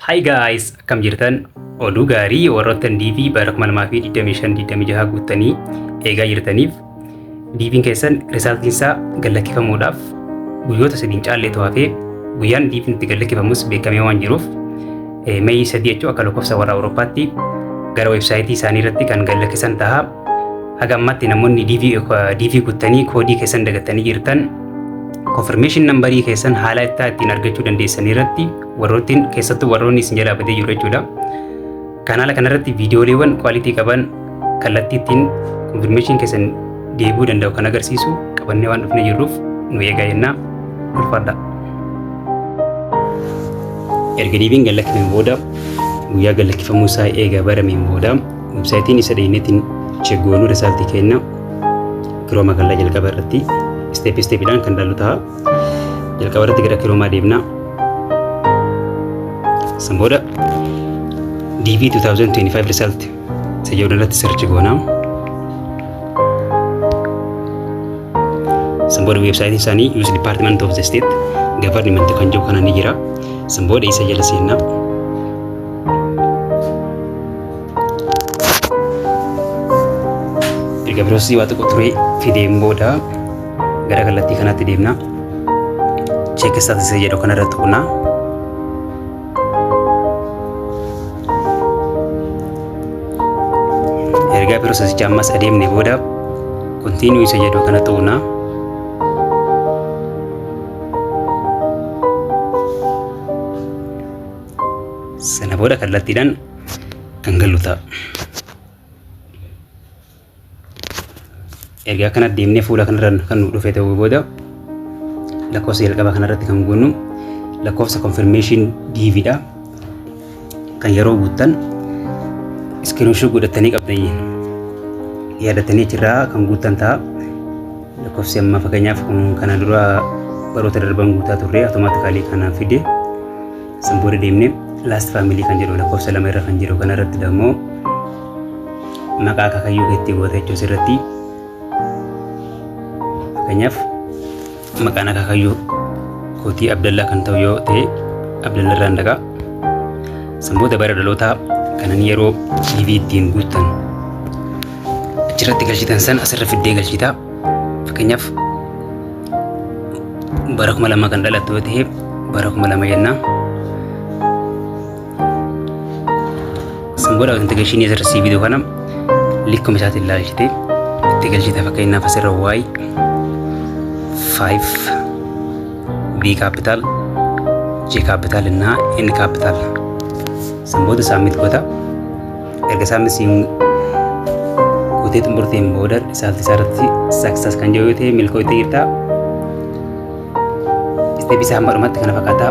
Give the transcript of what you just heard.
Hi guys, akkam jirtan? Oduu gaarii warroottan DV bara 2025-26 guuttanii eegaa jirtaniif, DV'n keessan resultiin isaa gallakkifamuudhaaf guyyoota 3 caalleetu hafee, guyyaan DV'n itti gallakkifamus beekamee waan jiruuf, May 3 jechuun akka lakkoofsa warra Awurooppaatti gara websiteii isaanii irratti kan gallakkisan ta'a. Haga ammaatti namoonni DV guuttanii koodii keessan dagattanii jirtan, confirmation numberii keessan haala ittiin argachuu dandeessan irratti warroottiin, keessattuu warroonni isin jalaa badee jiru jechuudha. Kan haala kanarratti viidiyooleewwan quality qaban kallattii ittiin confirmation keessan deebi'uu danda'u kan agarsiisu qabannee waan dhufnee jirruuf nu eegaa jennaa, ulfaadha. Erga DV'n gallakkifameen booda, guyyaa gallakkifamuu isaa eega barameen booda, websiteiin isa dheeneetiin check goonuu resultii kenna Chrome gallaa jalqaba irratti step stepiidhaan kan ilaallu ta'a. Jalqaba irratti gara Chrome deemna. San booda DV 2025 result isa jedhu irratti search goona. San booda websiteiin isaanii US Department of the State Government kan jedhu kana ni jira. San booda isa jala seenna. Erga processii waa xiqqoo ture fideen booda gara kallattii kanaatti deemna. Check status jedhu kanarra tuqna. Ergaa processicha ammas adeemne booda continue isa jedhu kana tuqna. Sana booda kallattiidhaan kan galu ta'a. Ergaa kana deemnee fuula kanarra kan nu dhufe ta'uu booda, lakkoofsa jalqabaa kanarratti kan guunnu lakkoofsa confirmation DV dha. Kan yeroo guuttan screenshot godhatanii qabdan yaadattanii achirraa kan guuttan ta'a. Lakkoofsi amma fakkeenyaaf kun kana dura baroota darban guutaa turre automatically kana fide. San booda deemnee last family kan jedhu lakkoofsa 2 irra kan jiru kanarratti immoo maqaa akaakayyuu keetti goota jechuun sirratti, fakkeenyaaf maqaan akaakayyuu kootii Abdallaa kan ta'u yoo ta'e, Abdallaa irraan dhaqaa. San booda bara dhalootaa kanan yeroo DV ittiin guuttan achirratti galchitan san asirra fiddee galchitaa. Fakkeenyaaf bara 2000 kan dhalattu yoo ta'e, bara 2000 jennaa. San booda authentication asirra sii fiduu kana likkuma isaatiin ilaalchite itti galchita. Fakkeenyaaf asirra Y 5 B capital, J capital እና N capital. San booda submit goota. Erga submit siin gootee xumurteen booda result isaa irratti success kan jedhu yoo ta'e, milkooftee jirta. Step isaa hamma dhumaatti kana fakkaata.